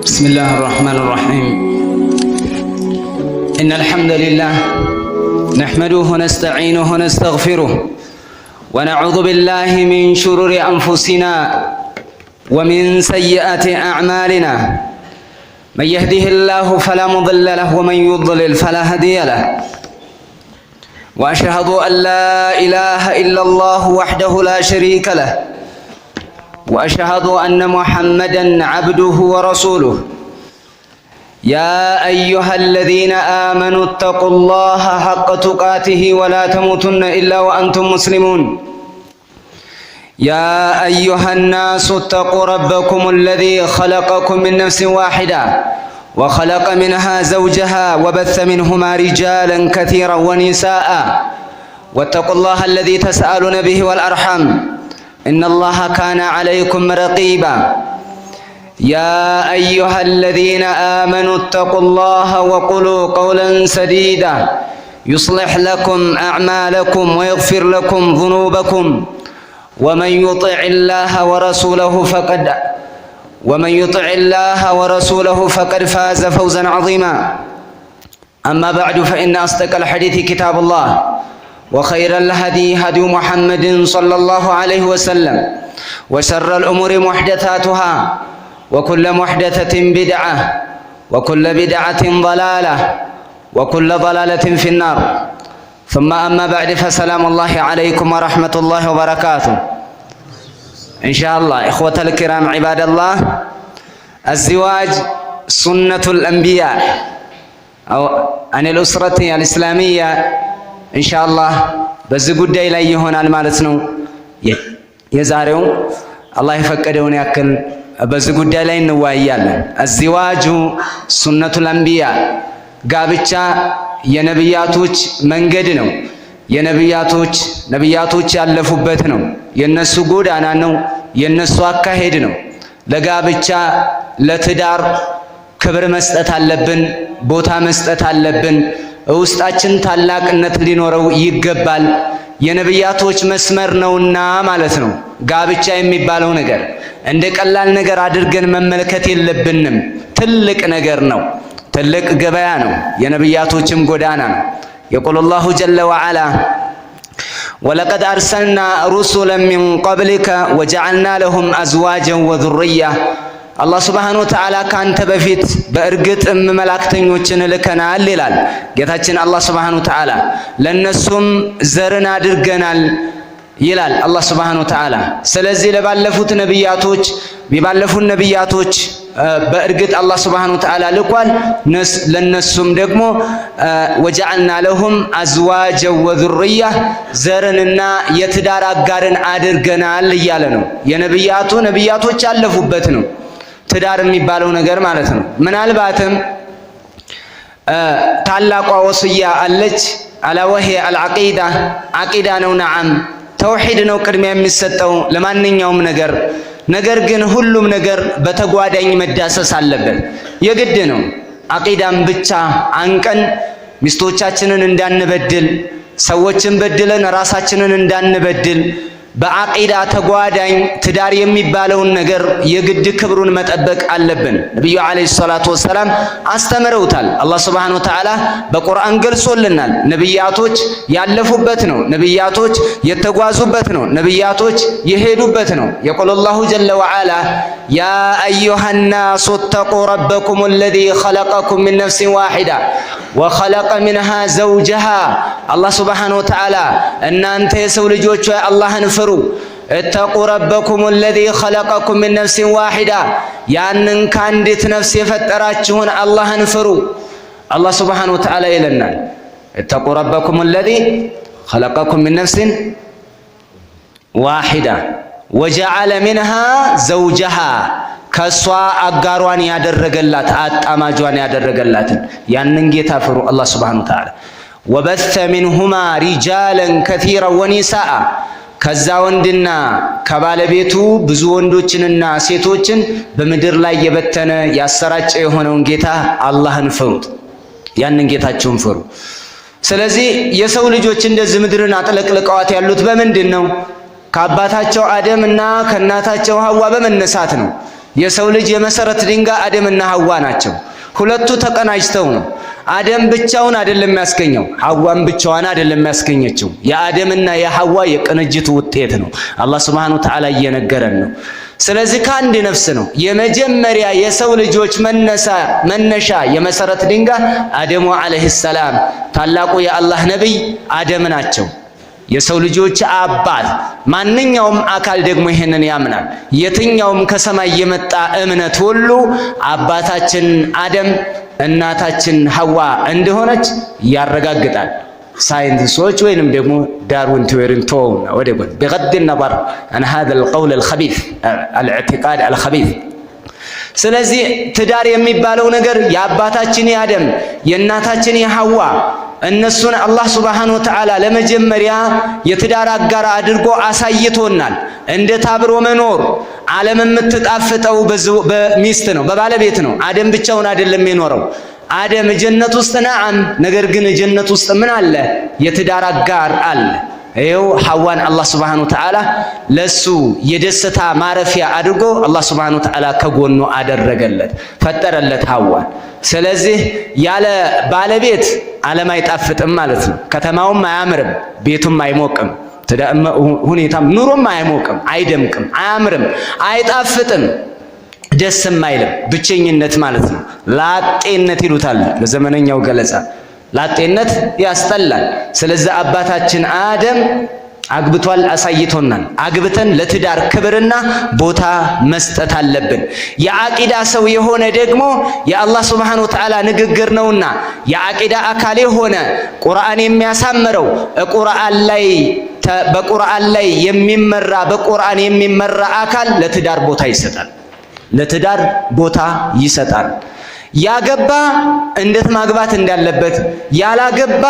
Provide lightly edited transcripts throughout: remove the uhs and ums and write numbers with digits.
بسم الله الرحمن الرحيم. إن الحمد لله نحمده ونستعينه ونستغفره ونعوذ بالله من شرور أنفسنا ومن سيئات أعمالنا. من يهده الله فلا مضل له ومن يضلل فلا هادي له. وأشهد أن لا إله إلا الله وحده لا شريك له، واشهد ان محمدا عبده ورسوله. يا ايها الذين امنوا اتقوا الله حق تقاته ولا تموتن الا وانتم مسلمون. يا ايها الناس اتقوا ربكم الذي خلقكم من نفس واحده وخلق منها زوجها وبث منهما رجالا كثيرا ونساء، واتقوا الله الذي تساءلون به والارحام، ان الله كان عليكم رقيبا. يا ايها الذين امنوا اتقوا الله وقولوا قولا سديدا، يصلح لكم اعمالكم ويغفر لكم ذنوبكم، ومن يطع الله ورسوله فقد فاز فوزا عظيما. اما بعد، فان اصدق الحديث كتاب الله، وخير الهدي هدي محمد صلى الله عليه وسلم، وشر الأمور محدثاتها، وكل محدثة بدعة، وكل بدعة ضلالة، وكل ضلالة في النار. ثم أما بعد، فسلام الله عليكم ورحمة الله وبركاته. إن شاء الله، إخوة الكرام، عباد الله، الزواج سنة الأنبياء أو عن الأسرة الإسلامية. ኢንሻአላህ በዚህ ጉዳይ ላይ ይሆናል ማለት ነው። የዛሬው አላህ የፈቀደውን ያክል በዚህ ጉዳይ ላይ እንወያያለን። الزواج سنة الأنبياء፣ ጋብቻ የነቢያቶች መንገድ ነው። የነቢያቶች ያለፉበት ነው። የነሱ ጎዳና ነው። የነሱ አካሄድ ነው። ለጋብቻ ለትዳር ክብር መስጠት አለብን። ቦታ መስጠት አለብን። ውስጣችን ታላቅነት ሊኖረው ይገባል። የነቢያቶች መስመር ነውና ማለት ነው። ጋብቻ የሚባለው ነገር እንደ ቀላል ነገር አድርገን መመልከት የለብንም። ትልቅ ነገር ነው። ትልቅ ገበያ ነው። የነቢያቶችም ጎዳና ነው። يقول الله جل وعلا: ولقد أرسلنا رسلا من قبلك وجعلنا لهم أزواجا وذرية። አላህ سبحانه وتعالى ካንተ በፊት በእርግጥም መላእክተኞችን ልከናል ይላል ጌታችን አላህ سبحانه وتعالى። ለነሱም ዘርን አድርገናል ይላል አላህ سبحانه وتعالى። ስለዚህ ለባለፉት ነቢያቶች የባለፉት ነቢያቶች በእርግጥ አላህ سبحانه وتعالى ልኳል። ለነሱም ደግሞ وجعلنا لهم أزواجا وذرية፣ ዘርንና የትዳር አጋርን አድርገናል እያለ ነው። ነቢያቶች ያለፉበት ነው ትዳር የሚባለው ነገር ማለት ነው። ምናልባትም ታላቋ ወስያ አለች፣ ألا وهي العقيدة፣ አቂዳ ነው። نعم፣ ተውሂድ ነው ቅድሚያ የሚሰጠው ለማንኛውም ነገር። ነገር ግን ሁሉም ነገር በተጓዳኝ መዳሰስ አለበት፣ የግድ ነው። አቂዳን ብቻ አንቀን ሚስቶቻችንን እንዳንበድል፣ ሰዎችን በድለን ራሳችንን እንዳንበድል፣ በአቂዳ ተጓዳኝ ትዳር የሚባለውን ነገር የግድ ክብሩን መጠበቅ አለብን። ነቢዩ عليه الصلاة والسلام አስተምረውታል። አላህ سبحانه وتعالى በቁርአን ገልጾልናል። ነቢያቶች ያለፉበት ነው። ነቢያቶች የተጓዙበት ነው። ነቢያቶች የሄዱበት ነው። يقول الله جل وعلا: يا أيها الناس اتقوا ربكم الذي خلقكم من نفس واحدة وخلق منها زوجها። አላህ سبحانه وتعالى እናንተ የሰው ልጆች ሆይ አላህን ፍሩ። اتقوا ربكم الذي خلقكم من نفس واحدة፣ ያንን ከአንዲት ነፍስ የፈጠራችሁን አላህን ፍሩ። አላህ سبحانه وتعالى ይለናል። اتقوا ربكم الذي خلقكم من نفس واحدة وجعل منها زوجها፣ ከእሷ አጋሯን ያደረገላት፣ አጣማጇን ያደረገላትን ያንን ጌታ ፍሩ። አላህ سبحانه وتعالى وبث منهما رجالا كثيرا ونساء፣ ከዛ ወንድና ከባለቤቱ ብዙ ወንዶችንና ሴቶችን በምድር ላይ የበተነ ያሰራጨ የሆነውን ጌታ አላህን ፍሩት። ያንን ጌታቸውን ፍሩ። ስለዚህ የሰው ልጆች እንደዚህ ምድርን አጥለቅልቀዋት ያሉት በምንድን ነው? ከአባታቸው አደም እና ከእናታቸው ሐዋ በመነሳት ነው። የሰው ልጅ የመሰረት ድንጋይ አደምና ሐዋ ናቸው። ሁለቱ ተቀናጅተው ነው። አደም ብቻውን አይደለም ያስገኘው፣ ሐዋም ብቻዋን አይደለም ያስገኘችው። የአደምና የሐዋ የቅንጅት ውጤት ነው። አላህ ሱብሓነሁ ወተዓላ እየነገረን ነው። ስለዚህ ከአንድ ነፍስ ነው የመጀመሪያ የሰው ልጆች መነሻ የመሰረት ድንጋይ አደሙ ዓለይሂ ሰላም ታላቁ የአላህ ነቢይ አደም ናቸው። የሰው ልጆች አባት። ማንኛውም አካል ደግሞ ይሄንን ያምናል። የትኛውም ከሰማይ የመጣ እምነት ሁሉ አባታችን አደም እናታችን ሐዋ እንደሆነች ያረጋግጣል። ሳይንቲስቶች ወይንም ደግሞ ዳርዊን theory ን ተወውና ወደ ጎን بغض النظر عن هذا القول الخبيث الاعتقاد الخبيث። ስለዚህ ትዳር የሚባለው ነገር የአባታችን የአደም የእናታችን የሐዋ እነሱን አላህ ሱብሓነሁ ወተዓላ ለመጀመሪያ የትዳር አጋር አድርጎ አሳይቶናል። እንዴት አብሮ መኖር ዓለም የምትጣፍጠው በሚስት ነው፣ በባለቤት ነው። አደም ብቻውን አይደለም የኖረው። አደም ጀነት ውስጥ نعم፣ ነገር ግን ጀነት ውስጥ ምን አለ? የትዳር አጋር አለ። ይኸው ሐዋን አላህ ሱብሓነሁ ወተዓላ ለሱ የደስታ ማረፊያ አድርጎ አላህ ሱብሓነሁ ወተዓላ ከጎኑ አደረገለት፣ ፈጠረለት ሐዋን። ስለዚህ ያለ ባለቤት ዓለም አይጣፍጥም ማለት ነው። ከተማውም አያምርም፣ ቤቱም አይሞቅም፣ ሁኔታም ኑሮም አይሞቅም፣ አይደምቅም፣ አያምርም፣ አይጣፍጥም፣ ደስም አይልም። ብቸኝነት ማለት ነው። ላጤነት ይሉታል በዘመነኛው ገለጻ። ላጤነት ያስጠላል። ስለዚህ አባታችን አደም አግብቷል፣ አሳይቶናል። አግብተን ለትዳር ክብርና ቦታ መስጠት አለብን። የዓቂዳ ሰው የሆነ ደግሞ የአላህ ሱብሓነሁ ወተዓላ ንግግር ነውና የዓቂዳ አካል የሆነ ቁርአን የሚያሳምረው ቁርአን ላይ በቁርአን ላይ የሚመራ በቁርአን የሚመራ አካል ለትዳር ቦታ ይሰጣል። ለትዳር ቦታ ይሰጣል። ያገባ እንዴት ማግባት እንዳለበት፣ ያላገባ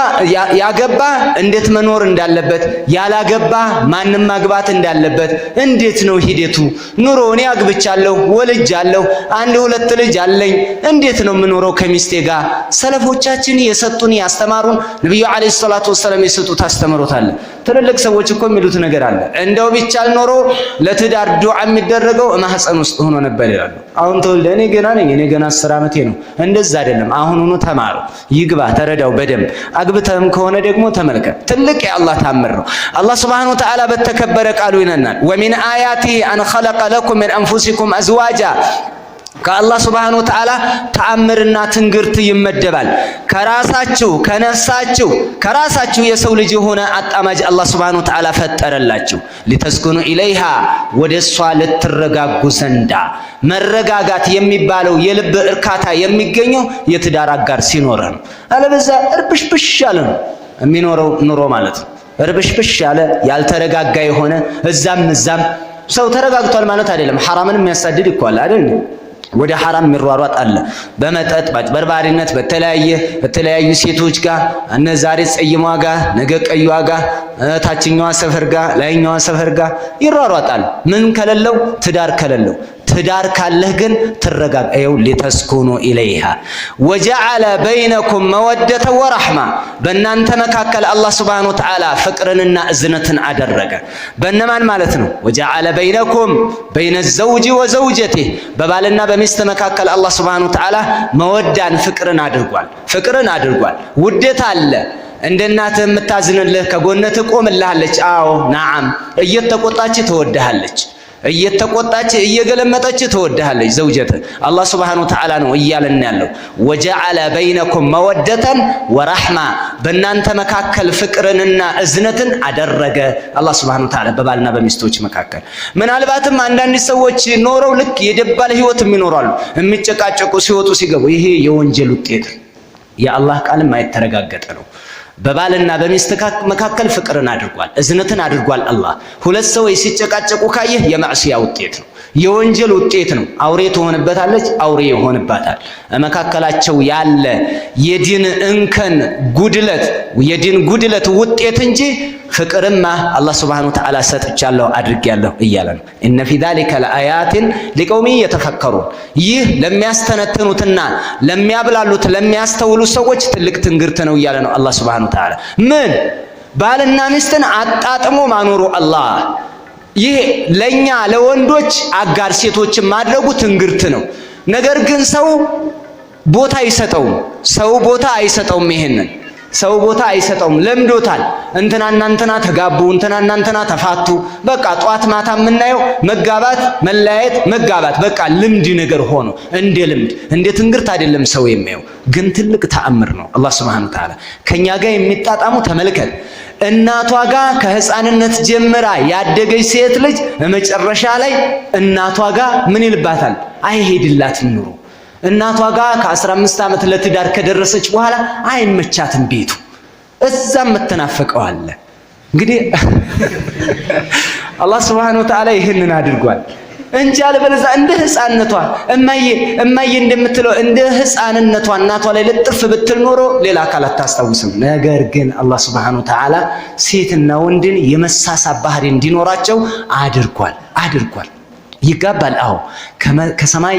ያገባ እንዴት መኖር እንዳለበት፣ ያላገባ ማንም ማግባት እንዳለበት እንዴት ነው ሂደቱ? ኑሮ እኔ አግብቻለሁ፣ ወልጃለሁ፣ አንድ ሁለት ልጅ አለኝ። እንዴት ነው የምኖረው ከሚስቴ ጋር? ሰለፎቻችን የሰጡን ያስተማሩን ነብዩ አለይሂ ሰላቱ ወሰለም የሰጡት አስተምሮት አለ። ትልልቅ ሰዎች እኮ የሚሉት ነገር አለ። እንደው ቢቻል ኖሮ ለትዳር ዱዓ የሚደረገው ማህፀን ውስጥ ሆኖ ነበር ይላሉ። አሁን ተወልደ እኔ ገና ነኝ፣ እኔ ገና 10 ዓመቴ ነው። እንደዛ አይደለም። አሁኑኑ ተማሩ፣ ይግባ፣ ተረዳው በደንብ። አግብተህም ከሆነ ደግሞ ተመልከት። ትልቅ የአላህ ታምር ነው። አላህ ሱብሓነሁ ወተዓላ በተከበረ ቃሉ ይነናል። ومن آياته أن خلق لكم من أنفسكم أزواجا ከአላህ ሱብሓነሁ ወተዓላ ተአምርና ትንግርት ይመደባል። ከራሳችሁ ከነፍሳችሁ ከራሳችሁ የሰው ልጅ የሆነ አጣማጅ አላህ ሱብሓነሁ ወተዓላ ፈጠረላችሁ። لتسكنوا إليها ወደ እሷ ልትረጋጉ ዘንዳ። መረጋጋት የሚባለው የልብ እርካታ የሚገኘው የትዳር አጋር ሲኖርህ ነው። አለበዛ እርብሽብሽ ያለ ነው የሚኖረው ኑሮ ማለት ነው። እርብሽብሽ ያለ ያልተረጋጋ የሆነ እዛም እዛም ሰው ተረጋግቷል ማለት አይደለም። ሐራምን የሚያሳድድ እኮ አለ አይደል? ወደ ሐራም የሚሯሯጥ አለ። በመጠጥ በአጭበርባሪነት በተለያዩ ሴቶች ጋር እነ ዛሬ ፀይሟ ጋር ነገ ቀዩዋ ጋር ታችኛዋ ሰፈር ጋር ላይኛዋ ሰፈር ጋር ይሯሯጣል። ምን ከሌለው? ትዳር ከሌለው። ትዳር ካለህ ግን ትረጋጋ። ይኸው لتسكنوا إليها وجعل بينكم مودة ورحمة በእናንተ መካከል አላህ ሱብሓነሁ ወተዓላ ፍቅርንና እዝነትን አደረገ። በእነማን ማለት ነው? وجعل بينكم بين الزوج وزوجته በባልና በሚስት መካከል አላህ ሱብሓነሁ ወተዓላ መወዳን ፍቅርን አድርጓል። ፍቅርን አድርጓል። ውዴታ አለ። እንደ እናትህ የምታዝንልህ ከጎንህ ትቆምልሃለች። አዎ نعم፣ እየተቆጣች ትወድሃለች። እየተቆጣች እየገለመጠች ትወድሃለች። زوجته አላህ ሱብሓነሁ ወተዓላ ነው እያለን ያለው وجعل بينكم مودة ورحمة በእናንተ መካከል ፍቅርንና እዝነትን አደረገ አላህ ሱብሓነሁ ወተዓላ በባልና በሚስቶች መካከል። ምናልባትም አንዳንድ ሰዎች ኖረው ልክ የደባል ህይወት የሚኖራሉ፣ የሚጨቃጨቁ ሲወጡ ሲገቡ፣ ይሄ የወንጀል ውጤት የአላህ ቃልም አይተረጋገጠ ነው። በባልና በሚስት መካከል ፍቅርን አድርጓል፣ እዝነትን አድርጓል አላህ። ሁለት ሰዎች ሲጨቃጨቁ ካየህ የማዕሲያ ውጤት ነው፣ የወንጀል ውጤት ነው። አውሬ ትሆንበታለች፣ አውሬ ይሆንባታል። መካከላቸው ያለ የዲን እንከን ጉድለት፣ የዲን ጉድለት ውጤት እንጂ ፍቅርማ አላህ ሱብሓነሁ ወተዓላ ሰጥቻለሁ አድርጌያለሁ እያለ ነው። إن في ذلك لآيات لقوم يتفكرون ይህ ለሚያስተነትኑትና ለሚያብላሉት ለሚያስተውሉ ሰዎች ትልቅ ትንግርት ነው እያለ ነው አላህ ሱብሓነሁ ወተዓላ። ምን ባልና ሚስትን አጣጥሞ ማኖሩ አላህ ይሄ ለኛ ለወንዶች አጋር ሴቶችን ማድረጉ ትንግርት ነው። ነገር ግን ሰው ቦታ አይሰጠውም። ሰው ቦታ አይሰጠውም። ይሄንን ሰው ቦታ አይሰጠውም፣ ለምዶታል። እንትናና እንትና ተጋቡ፣ እንትናና እንትና ተፋቱ። በቃ ጧት ማታ የምናየው መጋባት፣ መለያየት፣ መጋባት በቃ ልምድ ነገር ሆኖ እንደ ልምድ እንደ ትንግርት አይደለም ሰው የሚያየው። ግን ትልቅ ተአምር ነው። አላህ ሱብሓነሁ ወተዓላ ከኛ ጋር የሚጣጣሙ ተመልከት። እናቷ ጋር ከህፃንነት ጀምራ ያደገች ሴት ልጅ መጨረሻ ላይ እናቷ ጋር ምን ይልባታል? አይሄድላትም ኑሮ። እናቷ ጋር ከ15 ዓመት ለትዳር ከደረሰች በኋላ አይመቻትም ቤቱ፣ እዛም መተናፈቀው አለ። እንግዲህ አላህ ሱብሓነሁ ወተዓላ ይህንን አድርጓል እንጂ አለበለዚያ እንደ ህፃንነቷ እማዬ እማዬ እንደምትለው እንደ ህፃንነቷ እናቷ ላይ ልጥፍ ብትል ኖሮ ሌላ አካል አታስታውስም። ነገር ግን አላህ ሱብሓነሁ ወተዓላ ሴትና ወንድን የመሳሳብ ባህሪ እንዲኖራቸው አድርጓል አድርጓል። ይጋባል። አዎ፣ ከሰማይ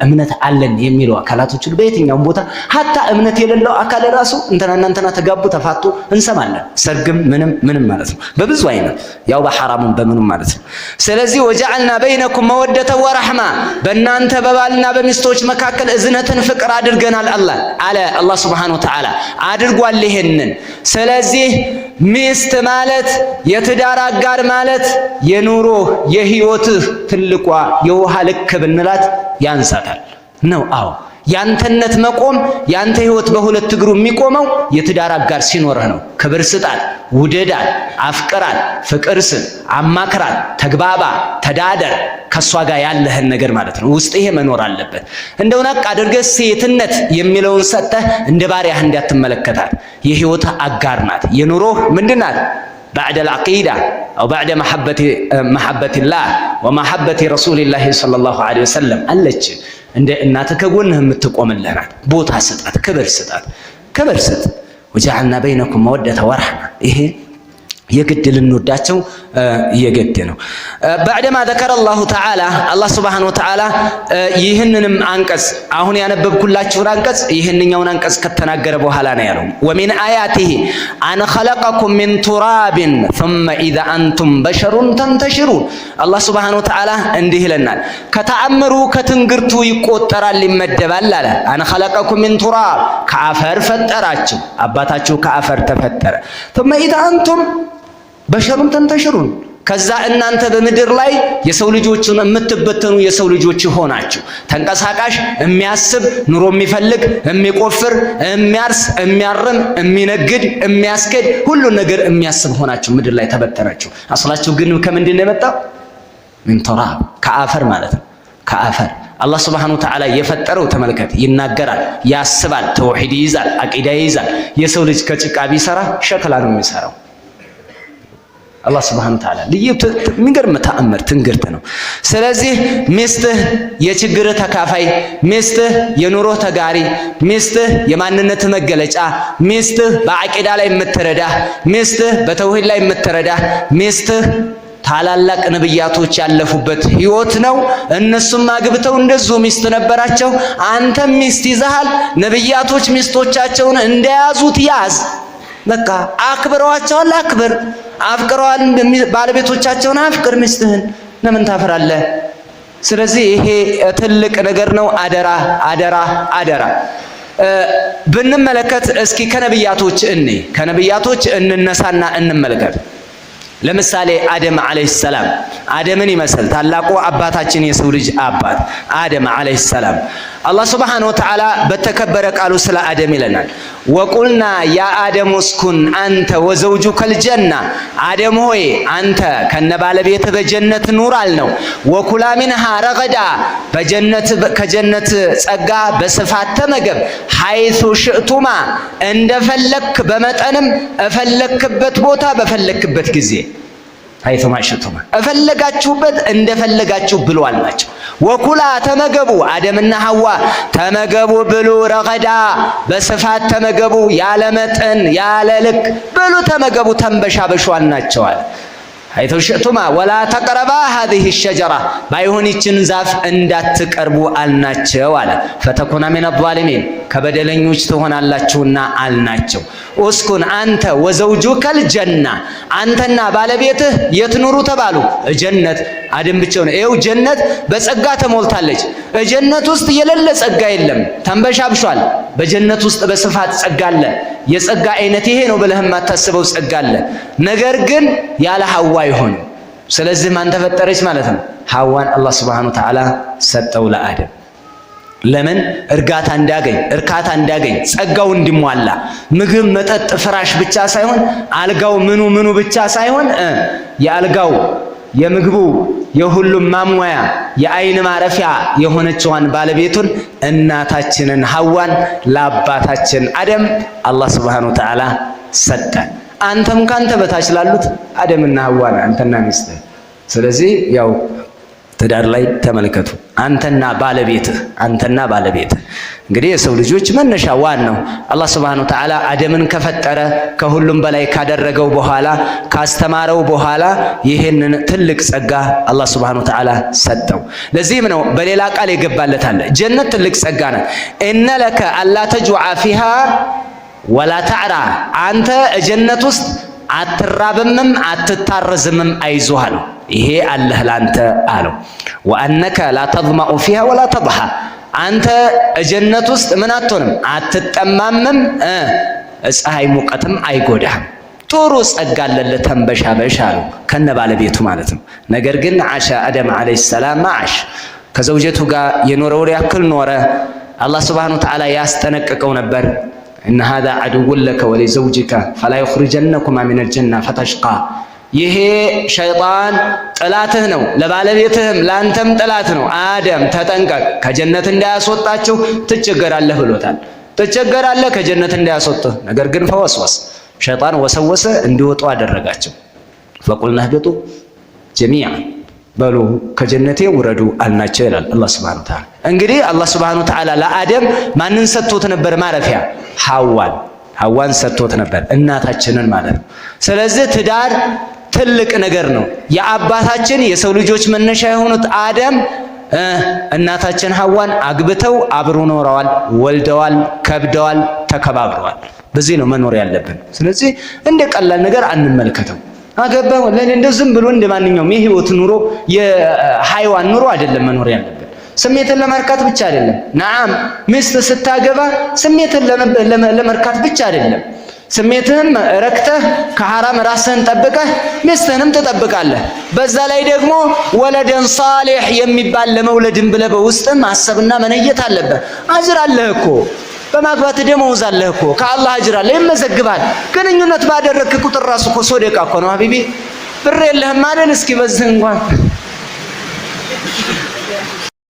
እምነት አለን የሚሉ አካላቶች ሁሉ በየትኛውም ቦታ ሀታ እምነት የሌለው አካል ራሱ እንትናና እንትና ተጋቡ ተፋቱ እንሰማለን። ሰርግም ምንም ምንም ማለት ነው፣ በብዙ አይነት ያው በሐራሙም በምኑም ማለት ነው። ስለዚህ ወጀዐልና በይነኩም መወደተ ወረሕማ፣ በእናንተ በባልና በሚስቶች መካከል እዝነትን ፍቅር አድርገናል አላህ አለ። አላህ ሱብሓነሁ ወተዓላ አድርጓል ይሄንን። ስለዚህ ሚስት ማለት የትዳር አጋር ማለት የኑሮህ የህይወትህ ትልቋ የውሃ ልክ ብንላት ያንሳታል ነው። አዎ፣ ያንተነት መቆም ያንተ ህይወት በሁለት እግሩ የሚቆመው የትዳር አጋር ሲኖርህ ነው። ክብር ስጣት፣ ውደዳት፣ አፍቅራት፣ ፍቅር ስጥ፣ አማክራት፣ ተግባባ፣ ተዳደር ከሷ ጋር ያለህን ነገር ማለት ነው። ውስጥ ይሄ መኖር አለበት። እንደው ናቅ አድርገህ ሴትነት የሚለውን ሰጥተህ እንደ ባሪያህ እንዳትመለከታት። የህይወት አጋር ናት። የኑሮህ ምንድን ናት? بعد العقيدة أو بعد محبة الله ومحبة رسول الله صلى الله عليه وسلم አለች። እንደ እናትህ ከጎንህ የምትቆምልህ ናት። ቦታ ስጣት፣ ክብር ስጣት፣ ክብር ስጥ። وجعلنا بينكم مودة ورحمة፣ ይሄ የግድ ልንወዳቸው የግድ ነው። بعدما ذكر الله تعالى፣ አላህ سبحانه وتعالى ይህንንም አንቀጽ፣ አሁን ያነበብኩላችሁን አንቀጽ፣ ይህንኛውን አንቀጽ ከተናገረ በኋላ ነው ያለው። ومن آياته أن خلقكم من تراب ثم إذا أنتم بشر تنتشرون። አላህ سبحانه وتعالى እንዲህ ይለናል። ከተአምሩ ከትንግርቱ ይቆጠራል ይመደባል አለ። أن خلقكم من تراب፣ ከአፈር ፈጠራችሁ፣ አባታችሁ ከአፈር ተፈጠረ። ثم إذا أنتم بشر تنتشرون፣ ከዛ እናንተ በምድር ላይ የሰው ልጆችን የምትበተኑ የሰው ልጆች ሆናችሁ፣ ተንቀሳቃሽ፣ የሚያስብ፣ ኑሮ የሚፈልግ፣ የሚቆፍር፣ የሚያርስ፣ የሚያርም፣ የሚነግድ፣ የሚያስኬድ፣ ሁሉን ነገር የሚያስብ ሆናችሁ ምድር ላይ ተበተናችሁ። አስላችሁ ግን ከምንድን ነው የመጣው? من تراب፣ ከአፈር ማለት ነው። ከአፈር አላህ سبحانه وتعالى የፈጠረው ተመልከት፣ ይናገራል፣ ያስባል፣ ተውሂድ ይይዛል፣ አቂዳ ይይዛል። የሰው ልጅ ከጭቃ ቢሰራ ሸክላ ነው የሚሰራው። አላህ سبحانه وتعالى ልዩ የሚገርም ተአምር ትንግርት ነው። ስለዚህ ሚስትህ የችግርህ ተካፋይ፣ ሚስትህ የኑሮህ ተጋሪ፣ ሚስትህ የማንነት መገለጫ፣ ሚስትህ በአቂዳ ላይ የምትረዳህ፣ ሚስትህ በተውሂድ ላይ የምትረዳህ፣ ሚስትህ ታላላቅ ነብያቶች ያለፉበት ህይወት ነው። እነሱም አግብተው እንደዚሁ ሚስት ነበራቸው። አንተም ሚስት ይዘሃል። ነብያቶች ሚስቶቻቸውን እንደያዙት ያዝ። በቃ አክብረዋቸዋል፣ አክብር። አፍቅረዋል ባለቤቶቻቸውን፣ አፍቅር ሚስትህን። ለምን ታፍራለህ? ስለዚህ ይሄ ትልቅ ነገር ነው። አደራ አደራ አደራ። ብንመለከት እስኪ ከነብያቶች እኔ ከነብያቶች እንነሳና እንመልከት። ለምሳሌ አደም عليه السلام፣ አደምን ይመስል ታላቁ አባታችን የሰው ልጅ አባት አደም عليه السلام፣ አላህ سبحانه وتعالى በተከበረ ቃሉ ስለ አደም ይለናል። وقلنا يا آدم اسكن أنت وزوجك الجنة፣ አደም ሆይ አንተ ከነ ባለቤትህ በጀነት ኑር አልነው። وكلا منها رغدا፣ በጀነት ከጀነት ጸጋ በስፋት ተመገብ። حيث شئتما፣ እንደፈለክ በመጠንም እፈለክበት ቦታ በፈለክበት ጊዜ፣ حيثما شئتما፣ እፈለጋችሁበት እንደፈለጋችሁ ብሉ አልናቸው። وكلا፣ ተመገቡ፣ አደምና ሐዋ ተመገቡ፣ ብሉ፣ رغدا፣ በስፋት ተመገቡ፣ ያለ መጠን ያለ ልክ ብሉ፣ ተመገቡ፣ ተንበሻበሹ አልናቸዋል። حيث شئتما ولا تقربا هذه الشجرة ባይሆን ይችን ዛፍ እንዳትቀርቡ አልናቸው አለ። فتكونا من الظالمين ከበደለኞች ትሆናላችሁና አልናቸው። اسكن أنت وزوجك الجنة አንተና ባለቤትህ የት ኑሩ ተባሉ? ጀነት። አደም ብቻው ነው። ይኸው ጀነት በጸጋ ተሞልታለች። ጀነት ውስጥ የሌለ ጸጋ የለም። ተንበሻብሿል። በጀነት ውስጥ በስፋት ጸጋ አለ። የጸጋ አይነት ይሄ ነው ብለህ የማታስበው ጸጋ አለ። ነገር ግን ያለ ሐዋ አይሆንም። ስለዚህ ማን ተፈጠረች ማለት ነው? ሐዋን አላህ سبحانه وتعالى ሰጠው ለአደም። ለምን? እርጋታ እንዲያገኝ፣ እርካታ እንዲያገኝ፣ ጸጋው እንዲሟላ፣ ምግብ፣ መጠጥ፣ ፍራሽ ብቻ ሳይሆን አልጋው ምኑ ምኑ ብቻ ሳይሆን የአልጋው የምግቡ የሁሉም ማሟያ የአይን ማረፊያ የሆነችዋን ባለቤቱን እናታችንን ሐዋን ለአባታችን አደም አላህ سبحانه وتعالى ሰጠ። አንተም ካንተ በታች ላሉት አደምና ሐዋን አንተና ሚስትህ። ስለዚህ ያው ትዳር ላይ ተመልከቱ። አንተና ባለቤትህ አንተና ባለቤትህ እንግዲህ የሰው ልጆች መነሻ ዋናው አላህ سبحانه وتعالى አደምን ከፈጠረ ከሁሉም በላይ ካደረገው በኋላ ካስተማረው በኋላ ይህንን ትልቅ ጸጋ አላህ سبحانه وتعالى ሰጠው። ለዚህም ነው በሌላ ቃል የገባለታል። ጀነት ትልቅ ጸጋ ናት። إن لك ألا تجوع فيها ولا تعرى፣ አንተ ጀነት ውስጥ አትራብምም አትታረዝምም፣ አይዞህ አለው። ይሄ አለህ ላንተ አለው። وأنك لا تظمأ فيها ولا تضحى፣ አንተ ጀነት ውስጥ ምን አትሆንም፣ አትጠማምም፣ ፀሐይ ሙቀትም አይጎዳህም። ጥሩ ጸጋ አለልህ ተንበሻበሽ አለው ከነ ባለቤቱ ማለት ነው። ነገር ግን عاش آدم عليه السلام عاش ከዘውጀቱ ጋር የኖረውን ያክል ኖረ። አላህ سبحانه وتعالى ያስጠነቅቀው ነበር። إن هذا عدو لك ولزوجك فلا يخرجنكما من الجنة فتشقى፣ ይሄ ሸይጣን ጥላትህ ነው፣ ለባለቤትህም ለአንተም ጥላት ነው። አደም ተጠንቀቅ፣ ከጀነት እንዳያስወጣችሁ ትቸገራለህ ብሎታል። ትቸገራለህ ከጀነት እንዳያስወጥህ። ነገር ግን فوسوس ሸይጣን ወሰወሰ፣ እንዲወጡ አደረጋቸው። فقلنا اهبطوا جميعا በሉ ከጀነቴ ውረዱ አልናቸው ይላል አላህ سبحانه وتعالى። እንግዲህ አላህ سبحانه وتعالى ለአደም ማንን ሰጥቶት ነበር ማረፊያ? ሐዋን ሐዋን ሰጥቶት ነበር፣ እናታችንን ማለት ነው። ስለዚህ ትዳር ትልቅ ነገር ነው። የአባታችን የሰው ልጆች መነሻ የሆኑት አደም እናታችን ሐዋን አግብተው አብሮ ኖረዋል፣ ወልደዋል፣ ከብደዋል፣ ተከባብረዋል። በዚህ ነው መኖር ያለብን። ስለዚህ እንደ ቀላል ነገር አንመልከተው። አገባ ለኔ እንደ ዝም ብሎ እንደ ማንኛውም የህይወት ኑሮ የሃይዋን ኑሮ አይደለም መኖር ያለብን። ስሜትን ለመርካት ብቻ አይደለም። نعم ሚስት ስታገባ ስሜትን ለመርካት ብቻ አይደለም። ስሜትህም ረክተህ ከሐራም ራስህን ጠብቀህ ሚስትህንም ትጠብቃለህ። በዛ ላይ ደግሞ ولدا صالح የሚባል ለመውለድም ብለህ በውስጥህ ማሰብና መነየት አለብህ። አጅር አለህ እኮ በማግባት ደመወዝ አለህ እኮ ከአላህ አጅር አለህ፣ ይመዘግባል። ግንኙነት ባደረግክ ቁጥር ራሱ እኮ ሶደቃ እኮ ነው حبيبي። ብር የለህም አይደል? እስኪ በዚህ እንኳን